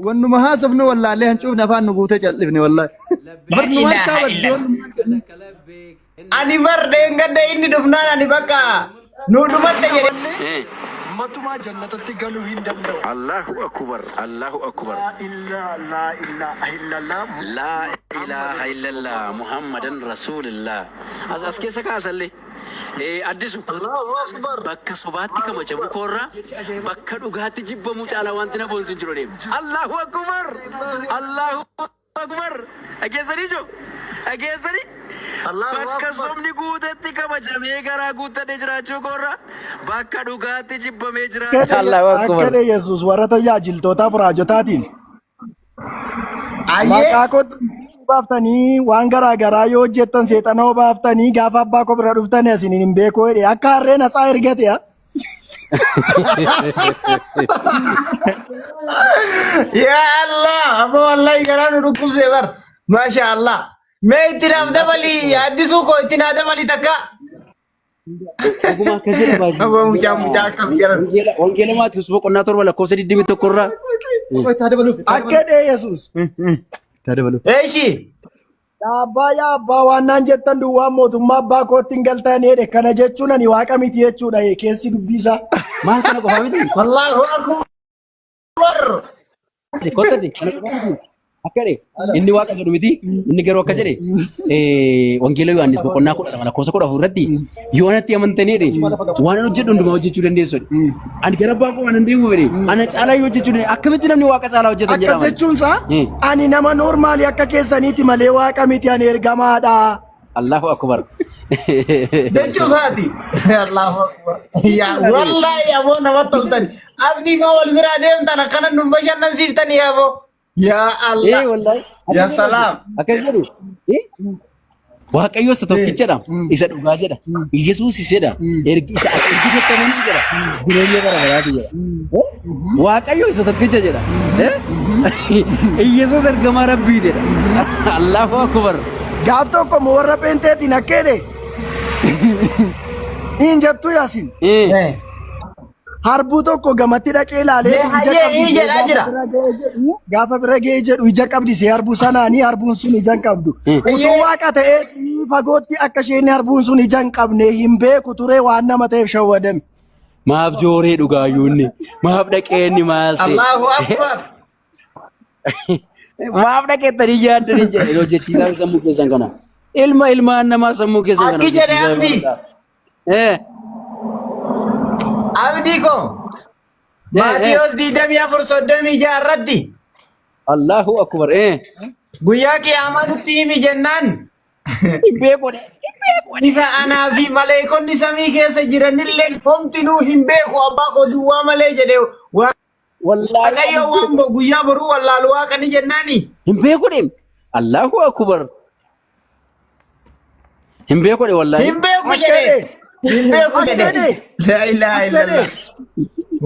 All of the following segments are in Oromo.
Wannuma haasofnu wallaallee hancuufni afaan nu guutee cal'ifne wallaahi. Bar nu ilaaha harkaa badde illallah. wannuma. Ani bar dheengadda inni dhufnaan ani bakka nu dhumatte jedhe. Matumaa jannatatti galuu hin danda'u. Allahu akubar Allahu akubar. Laa illaa laa ilaaha illallah. Laa ilaaha illallah Muhammadan Rasulillah. As as keessa kaasallee. Addisu bakka sobaatti kabajamu koorraa bakka dhugaatti jibbamuu caalaa wanti na boonsu hin jiru deemu. Allahu akubar Allahu akubar. Dhageessanii jiru dhageessanii. Bakka sobni guutetti kabajamee garaa guuttadhee jiraachuu koorraa bakka dhugaatti jibbamee jiraachuu. Allahu Akka akubar. jedhe Yesuus warra tajaajiltootaaf raajotaatiin Ayyee. maqaa kootti baaftanii waan garaa garaa yoo hojjettan seexana hoo baaftanii gaafa abbaa koo bira dhuftanii asiniin hin beekuu jedhe akka harreen hasaa ergate haa. Yaa Allah, amma wallahi garaa nu dhukkubsee bar. Maasha Allah. Mee itti naaf dabali, addisuu koo itti naa dabali takka. Dhuguma akkas jedha baay'ee. Amma mucaa mucaa akkam jedhan. Wangeela Maatiyoos boqonnaa 7 lakkoofsa 21 irraa. Itti haa dabaluuf. Akka jedhe Yesuus. Itti haa dabaluuf. Eeshi. Yaa abbaa yaa abbaa waan naan jettan duwwaan mootummaa abbaa kootti hin galtan jedhe kana jechuun ani waaqa miti jechuudha keessi dubbii isaa. Maal kana qofaa miti? Allahu akbar. Kottati kana qofaa miti. Akka jedhe inni waaqa jedhu miti inni garuu akka jedhe Wangeela Yohaannis boqonnaa 12 lakkoofsa 14 irratti yoo anatti amantanii jedhe waan ani hojjedhu hundumaa hojjechuu dandeessu jedhe. Ani gara abbaa koo waan hin deemu jedhe ana caalaa yoo hojjechuu dandeessu akkamitti namni waaqa caalaa hojjetan Akkas jedhama. jechuun isaa ani nama noormaalii akka keessaniiti malee waaqa miti ani ergamaadha. Allahu akbar. Jechuu isaati. Allahu akbar. Yaa wallahi aboo namatti toltani. Abdii faa wal biraa deemtan akkana nu bashannansiiftanii aboo. Yaa Allah. Wallahi. Yaa salaam. Akkas jedhu. Waaqayyo isa tokkichadha. Isa dhugaa jedha. Iyyasuus isedha. Ergi isa ati ergi jettamanii jedha. Jireenya bara baraati jedha. Waaqayyo isa tokkicha jedha. Iyyasuus ergamaa Rabbii jedha. Allahu akbar. Gaaf tokko immoo warra pheenxeetiin akka jedhe hin jettu yaasin. Harbuu tokko gamatti dhaqee ilaalee Mee ija hayyee qabdi ii see jedhaa gaafa jira. bira ga'ee jedhu gaafa bira ga'ee jedhu ija qabdi see harbuu sanaanii harbuun sun ija hin qabdu. Utuu Hayyee. waaqa ta'ee fagootti akka isheen harbuun sun ija hin qabne hin beeku ture waan nama ta'eef shawwadame. Maaf jooree dhugaayyuu inni. Maaf dhaqee inni maal ta'e. Allahu akbar. Maaf dhaqeettanii yaaddanii jedhe hojjechiisaa sammuu keessan kana. Ilma ilmaan namaa sammuu keessan kana Akki jedhe hojjechiisaa. Abdii. Abdii koo. Maatiyoos 24 36 irratti Allahu akbar. Guyyaa qiyaamaa nutti himi jennaan Hin beeku. Isa anaa fi maleekonni samii keessa jiranillee homtinuu hin beeku abbaa koo duwwaa malee jedhe Wallaahi. Waaqayyo waan guyyaa boruu wallaalu waaqa ni jennaani. Hin beeku deem. Allahu akbar. Hin beeku de wallaahi. Hin beeku jedhe. Hin beeku jedhe. Laa ilaaha illallah.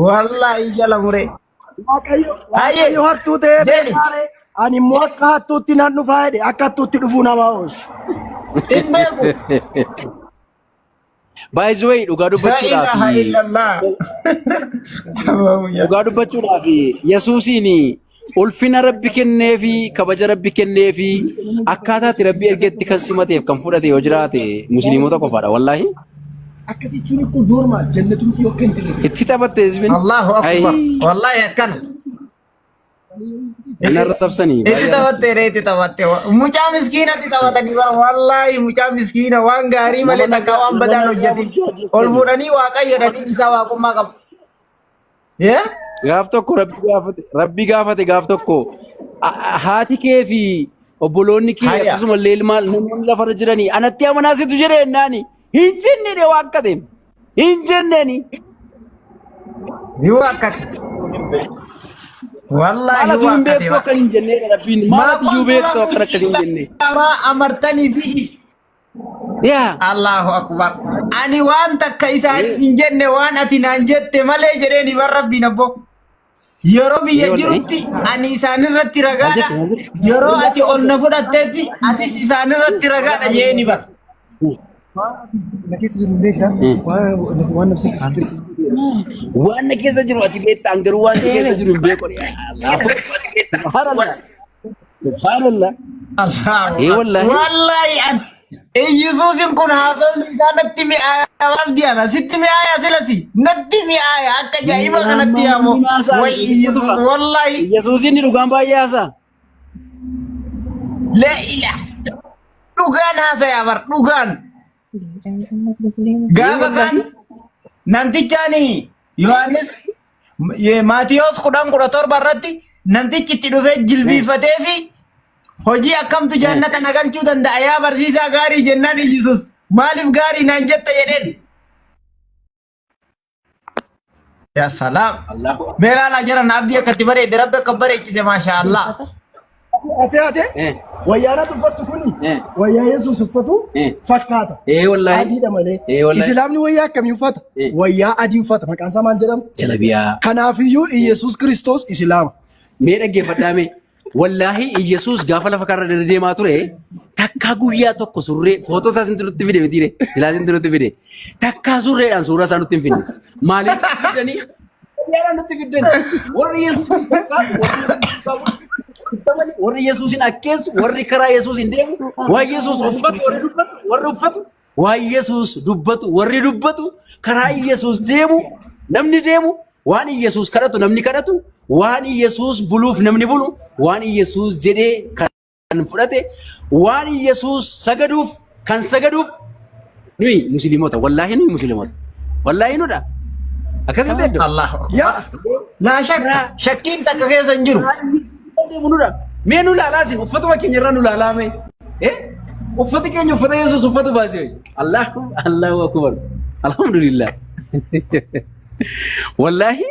Wallaahi jala muree. Waaqayyo Hayyee. Waaqayyo hattuu ta'ee Jedhi. beekaare ani immoo akka hattuutti nan dhufaa jedhe akka hattuutti dhufuu nama oolchu. Hin beeku. By the way, dhugaa Laa dubbachuudhaaf ilaaha illallah. Dhugaa dubbachuudhaaf Yesuusiin ulfina Rabbi kenneefi kabaja Rabbi kenneefi akkaataa itti Rabbi ergetti kan simateef kan fudhate yoo jiraate musliimota qofaadha wallaahi. Akkas jechuun kun normaal jannatumti yoo akka hin jirre. Itti taphatte hizbin. Allahu akbar. Wallahi akkana. Inni arrabsanii Itti baay'ee taphatte ree itti taphatte. Mucaa miskiinatti taphatanii bara wallahi mucaa miskiina waan gaarii malee Nama takka waan nama badaan nagaa hojjetin. burjaajessani. Ol fuudhanii waaqayyo jedhanii isaa waaqummaa qabu. Yee? Gaaf tokko rabbi gaafate rabbi gaafate gaaf tokko haati kee fi obboloonni kee Hayya. akkasumallee ilmaan namoonni lafarra jiranii anatti amanaa situ jedhe jennaani hin jenne dhe waaqqate hin jenneeni. Ni waakkate. Wallaahi Maalatu hin waakkate. beektu akka hin jennee rabbiin Maa maalatu iyyuu qultu beektu lahum akka akkas hin jenne. illa maa amartanii bihi. Yaa. Allahu akbar. Ani waan takka isaan hin jenne waan ati naan jette malee jedheen bar rabbiin abbo. Yeroo biyya Ee, wallahi. jirutti ani isaanirratti Maal ragaadha. jette maal jette? Yeroo ati ol na fudhattetti atis isaanirratti ragaadha jedheen bar. Na keessa jiru hin beektaa? Waan nabsi keessa Waan na keessa jiru ati beekta, an garuu waan si keessa jiru hin beeku. Subhanallah. Subhanallah. Allahu Ee wallaahi. Wallahi an Iyyasuusin kun haasawni isaa natti mi'aaya abdi ana sitti mi'aaya silasi natti mi'aaya akka ajaa'iba kanatti yaamoo way Iyyasuus wallahi Yesuus inni dhugaan baay'ee haasa'a. la ilaha dhugaan haasaya bar dhugaan gaafa kaan namtichaani Yohaannis Maatiyoos 10:17 irratti namtichi itti dhufee jilbiifatee fi hojii akkamtu jannata na galchuu danda'a yaa barsiisaa gaarii jennaan Iyyasuus maaliif gaarii naan jetta jedheen. Yaa salaam. Allahu Meeraa laa jiran abdii akka itti bareedde rabbi akka bareechise maashaa Allah. Ate ate wayyaa natti uffattu kuni wayyaa Yesuus uffatu fakkaata. Eh wallahi. Adiidha malee. Eh wallahi. Islaamni wayyaa akkamii uffata? Wayyaa adii uffata. Maqaan isaa maal jedhama? Jalabiyaa. Kanaafiyyuu Yesuus Kiristoos Islaama. Mee dhaggeeffadhaa mee. Wallaahi Iyyasuus gaafa lafa karra irra deemaa ture takkaa guyyaa tokko surree footoo isaa isin nutti fide mitiire silaa isin nutti fide takkaa surreedhaan suuraa isaa nutti hin fidne maaliif nutti fidanii guyyaadhaan nutti fiddani warri Yesuus fakkaatu warri warri Yesuusin akkeessu warri karaa Yesuusin deemu waan Yesuus uffatu warri dubbatu warri uffatu waan Yesuus dubbatu warri dubbatu karaa Yesuus deemu namni deemu waan Yesuus kadhatu namni kadhatu waan Yesuus buluuf namni bulu waan Yesuus jedhee kan fudhate waan Yesuus sagaduuf kan sagaduuf nuyi musliimota wallaahi nuyi musliimota wallaahi nudha akkasumatti iddoo Allahu akbar. Yaa Laa shakka shakkiin takka keessa hin jiru. deemu nudha mee nu laalaa isin uffatuma keenya irraa nu laalaa mee eh uffati keenya uffata Yesuus uffatu baasee Allahu Allahu akbar alhamdulillah wallaahi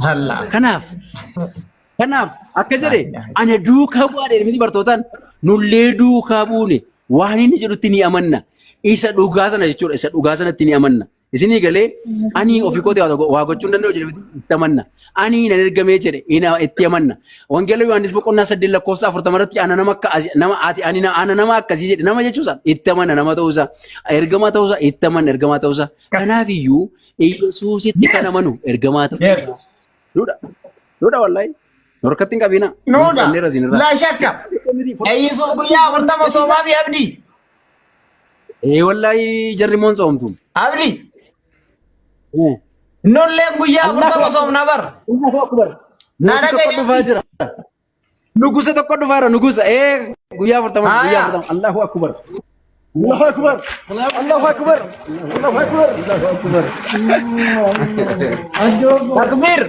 Allah. Kanaaf akka jedhe ana duukaa bu'aa jedhe miti bartootaan nullee duukaa buune waan inni jedhutti ni amanna isa dhugaa sana jechuudha isa dhugaa sanatti ni amanna isinii galee ani ofii kootii waa gochuu hin danda'u jedhe miti itti amanna ani nan ergamee jedhe ina itti amanna wangeela Yohaannis boqonnaa 8 lakkoofsa 40 irratti ana nama akka nama ati ani ana nama akkasii jedhe nama jechuusaa itti amanna nama ta'uusaa ergamaa ta'uusaa itti amanna ergamaa ta'uusaa kanaaf iyyuu Yesuusitti kan amanu ergamaa ta'u. Yes. Nudha. Nudha wallahi. Nu harkatti hin qabina. Nu Nuudha. fudhanneerra isinirraa. Laa shakka. Yesuus guyyaa 40 soomaa fi abdii. Ee wallahi jarri moon soomtu. Abdii. Nullee guyyaa 40 soomna bar. Allahu akbar. Na Mootii tokko dhagaye dhufaa abdii. jira. Nugusa tokko dhufaa jira nugusa. Ee guyyaa 40 guyyaa Haaya. 40. Allahu akbar. Allahu akbar. Allahu akbar. Allahu akbar. Allahu akbar. Takbiir.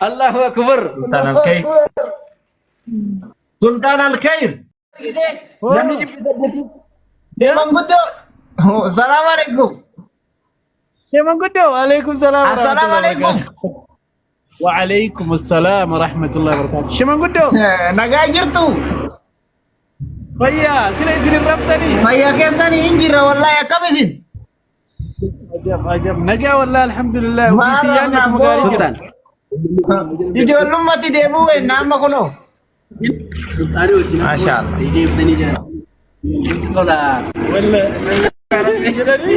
Allahu akbar. Sultaan Alkayir. Sultaan Alkayir. Namni 800. Manguddoo. Salaamu alaikum. Manguddoo, alaikum salaam. Assalaamu alaikum. وعليكم السلام ورحمة الله وبركاته. Shimanguddoo, Nagaa jirtu. fayyaa sila isin hin raftanii. Fayyaa keessanii hin jirra wallahi akkam isin. Ajab ajab nagaa wallahi alhamdulillah. Ofii Maal si yaadne akkuma gaarii jira. Sultaan. Ijoollummaatti deebi'uu wenna amma kunoo. Sultaanii wajjin Maasha Allah. deemtanii jiran. Nutti tola. Wallahi jedhanii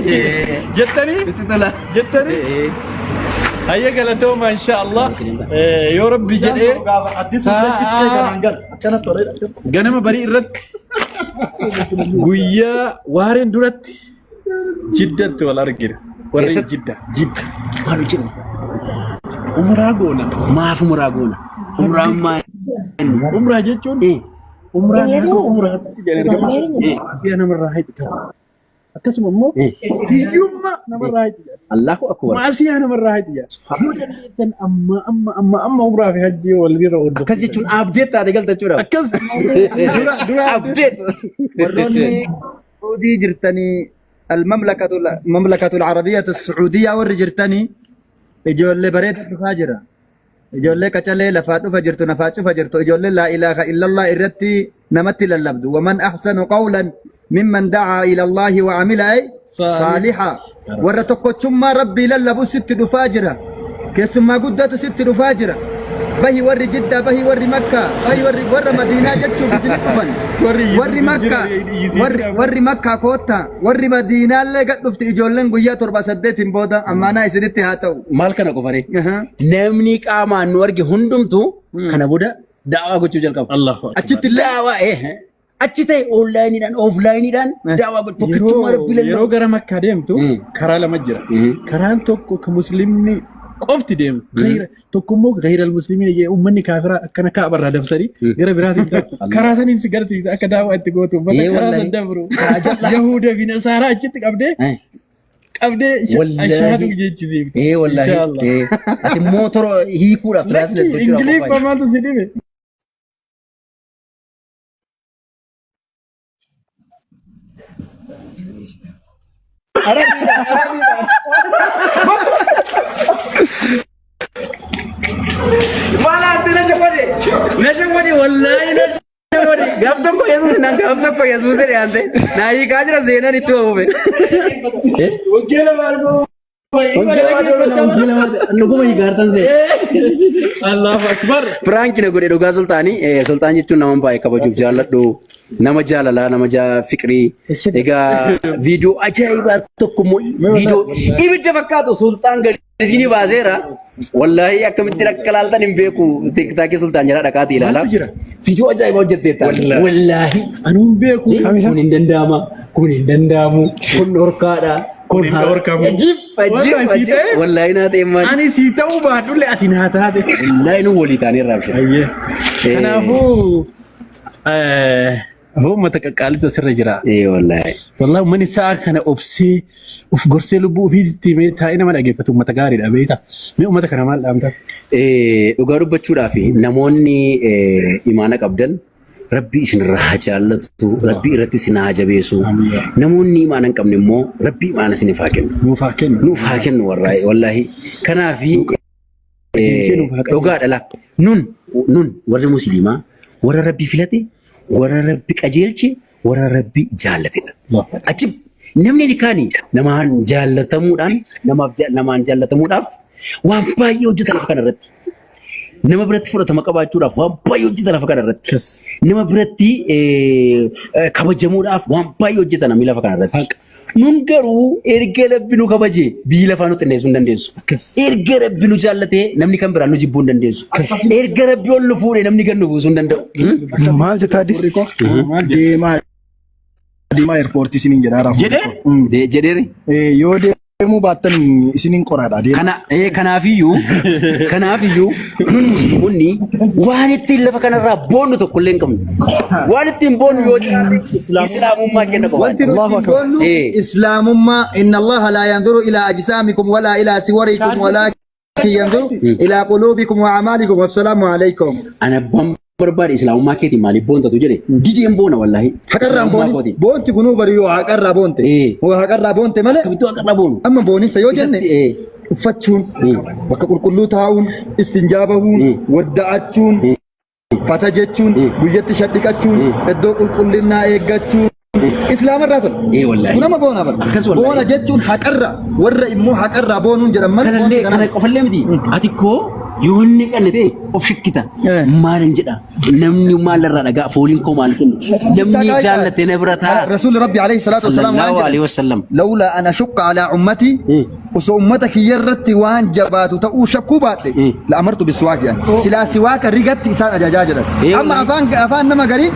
jettanii Nutti tola. jettanii hayya galatooma insha Allah. Yoo rabbi jedhee sa'a ganama barii irratti guyyaa waareen duratti Jiddatti wal argina. Warri Eessatti? Jidda. Jidda. Maal hojjenna? Umraa goona. Maaf umraa goona? Umraan maal? Umraa jechuun umraa naannoo umraatti jedhan ergama. Si'a namarraa haqita. Akkasuma immoo hiyyummaa namarraa haqita. Allahu akbar. Maasiyaa namarraa haqita. Yoo dandeettan amma amma amma amma umraa fi hajjii walirra hordofuu. Akkas jechuun abdeet taate galta jechuudha. Akkas dura dura Abdeet. Warroonni Saudii jirtanii المملكة العربية السعودية warri jirtanii ijoollee bareeda dhufaa jira. Ijoollee qacalee lafaa dhufa jirtu nafaa cufa jirtu ijoollee laa ilaaha illallah irratti namatti lallabdu. ومن أحسن قولا ممن دعا إلى الله وعمل ay صالحا. Warra tokkochummaa rabbii lallabu sitti dhufaa jira. Keessummaa guddatu sitti dhufaa jira. Bahi warri Jiddaa, bahi warri Makkaa, bahi warri warra Madiinaa jechuuf isinit dhufan. Warri Yesuus Warri hin Makkaa, jira, Yesuus warri jira. warri Makkaa koottaa, warri Madiinaallee gad dhufti ijoolleen guyyaa torba saddeetiin booda ammaanaa isinitti haa ta'u. Maal kana qofaree? Aha. Namni qaamaan nu arge hundumtuu kana booda da'awaa gochuu jalqaba. Allahu akbar. Achitti illee Da'awaa eh achi ta'e onlaayiniidhaan ooflaayiniidhaan da'awaa gochuu tokkichummaa Yeroo rabbi yeroo lallabu. gara Makkaa deemtu karaa lama jira. Karaan tokko kan muslimni qofti deemu. Tokko immoo gayra musliimiin jedhee uummanni kaafiraa akkana kaabarraa dabsanii gara biraatiin darbu. Karaa saniin si garsiisa akka daawwaa itti gootu uummata Ee, karaa wallahi. san dabru. Karaa jal'aa. Yahuda fi Nasaaraa achitti qabdee qabdee Wallahi. ashaaduu jechisiifte. Ee wallahi. Inshallah. Ee ati immoo toro hiikuudhaaf translate Lakki gochuudhaaf Ingiliffa qophaa'e. maaltu si dhibe? Arabiidhaan Arabiidhaan. Maal ati na shawwade? Na shawwade wallahi na shawwade. Gaaf tokko Yesuus na gaaf tokko Yesuus dhiyaate. Na hiikaa jira seenaan itti waamame. Wangeela maal Dhuguma hiikaartan seen. Allahu akbar. Piraanki na godhe dhugaa sultaanii. Sultaan jechuun nama baay'ee kabajuuf jaalladhu. Nama jaalalaa, nama fiqrii. Egaa viidiyoo ajaa'ibaa tokko immoo viidiyoo ibidda fakkaatu sultaan gadi isinii baaseera. Wallaahi akkamittiin akka laaltan hin beeku. Tiktaakii sultaan jala dhaqaatii ilaalaa. Maaltu jira? Viidiyoo ajaa'ibaa hojjetteetta. Wallaahi. Wallaahi. Anuun beeku. Kun hin danda'ama. Kun hin danda'amu. Kun dhorkaadha. Kun hin dhorkamu. Ajib, ajib, Wallahi sii ajib. ta'e? Wallaahi naa ta'e maali? Ani sii ta'uu baadhullee ati naa taate. Wallaahi nu walii taanee raabshe. Ayyee. Kanaafuu uummata qaqqaalitu asirra jira. Ee wallaahi. Wallahi uummanni sa'a kana obsee of gorsee lubbuu ofiitti mee taa'ee nama dhaggeeffatu uummata gaariidha beektaa. Mee uummata kana maal dhaamta? Dhugaa dubbachuudhaaf namoonni imaana qabdan Rabbi isinirraa haa jaallatu, Rabbi irratti isin haa jabeessu. Namoonni imaana hin qabne immoo Rabbi imaana isiniif haa kennu. Nuuf haa kennu. Nuuf haa kennu warraa wallaahi. Kanaafi Qajeelchee nuuf haa qajeelchu. dhugaadha laa. Nun nun warri musliimaa warra Rabbi filate, warra Rabbi qajeelche, warra Rabbi jaallatedha. Achi namni ni kaani namaan jaallatamuudhaan namaaf namaan jaallatamuudhaaf waan baay'ee hojjeta lafa kana irratti. Nama biratti fudhatama qabaachuudhaaf waan baay'ee hojjeta lafa kana irratti. Nama biratti kabajamuudhaaf waan baay'ee hojjeta namni lafa kana irratti. Nun garuu erga Rabbi nu kabaje biyyi lafaa nu xinneessuu hin dandeessu. Erga Rabbi nu jaallatee namni kan biraan nu jibbuu hin dandeessu. Erga Rabbi ol nu fuudhee namni gad nu buusuu hin danda'u. Maal jettaa Addis? Deemaa deemaa eerpoortii isiniin jedhaa raafu. Jedhee? Jedheeri. Yoo deemuu baattan isiniin qoraadha deema. Kana kanaafiyyuu kanaafiyyuu nun musliimonni waan ittiin lafa kanarraa boonnu tokko illee hin qabnu. Waan ittiin boonnu yoo jiraate islaamummaa keenya qofaadha. Wanti nuti Allahu akbar. boonnu islaamummaa inna Allaha laa yanzuru ilaa ajsaamikum walaa ilaa siwarikum walaakin yanzuru ilaa quluubikum wa a'maalikum wassalaamu alaikum. Ana abbaan barbaade islaamummaa keetiin maaliif boontatu jedhe dideen boona wallaahi. Haqarraan Islaamummaa booni. kootiin. Boonti kunuu bari yoo haqarraa boonte. Yoo haqarraa boonte malee Akkamittuu haqarraa boonu? amma booninsa yoo jenne Isatti, uffachuun bakka qulqulluu taa'uun istinjaa bahuun wadda'achuun fata jechuun guyyatti shadhiqachuun iddoo qulqullinnaa eeggachuun islaamarraa tola. Ee wallaahi. Kun amma boona bara. Akkas wallaahi. Boona jechuun haqarra warra immoo haqarraa boonuun jedhan malee Kanallee boonti kana kanaa. qofallee miti. Ati koo yoo inni qanne ta'e of shakkita. Maalan jedha? Namni maal irraa dhagaa? Fooliin koo maal kenna? Namni jaallate na bira taa'a. Rasuulli Rabbi alayhi salaatu wassalaam waan Sallallahu jedhan. alaihi wasallam. Lawlaa an ashukka alaa ummatii osoo ummata kiyya irratti waan jabaatu ta'uu shakkuu baadhe la amartu bisiwaak jedhan. Silaa siwaaka rigatti isaan ajajaa jedhan. Amma afaan afaan nama garii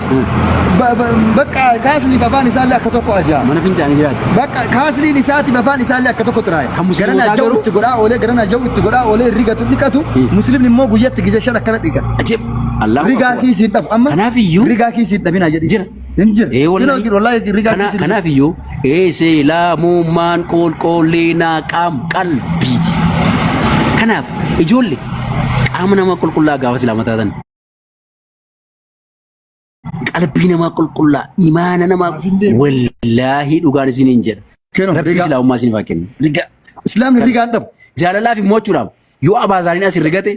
bakka kaasliif afaan isaallee akka tokko ajaa. Mana fincaanii jiraatu. Bakka kaasliin isaatiif afaan isaallee akka tokko xiraa'e. Kan musliimotaa Garana jawu garuu- itti godhaa oolee garana jawu itti godhaa oolee rigatu dhiqatu. Muslimni immoo guyyatti gizee shan akkana dhiqata. Ajib. Allahu Rigaa Akbar. kiisii hin dhabu. Amma Kanaafiyyuu- rigaa kiisii hin dhabinaa jedhi. Jira. Hin jira. Ee wallahi. Kinoo wallahi rigaa kiisii hin dhabu. Kanaafiyyuu islaamummaan qulqullina qaam qalbiiti. Kanaaf ijoollee qaama nama qulqullaa gaafa islaama taatan. Qalbii namaa qulqullaa, imaana namaa wallaahi dhugaan isiniin jedha. Kennu, Rabbi rigaa. islaamummaa isiniif haa kennu. Rigaa. Islaamni rigaa hin dhabu. Jaalalaaf immoo jechuudhaaf yoo abaazaaniin as hin rigate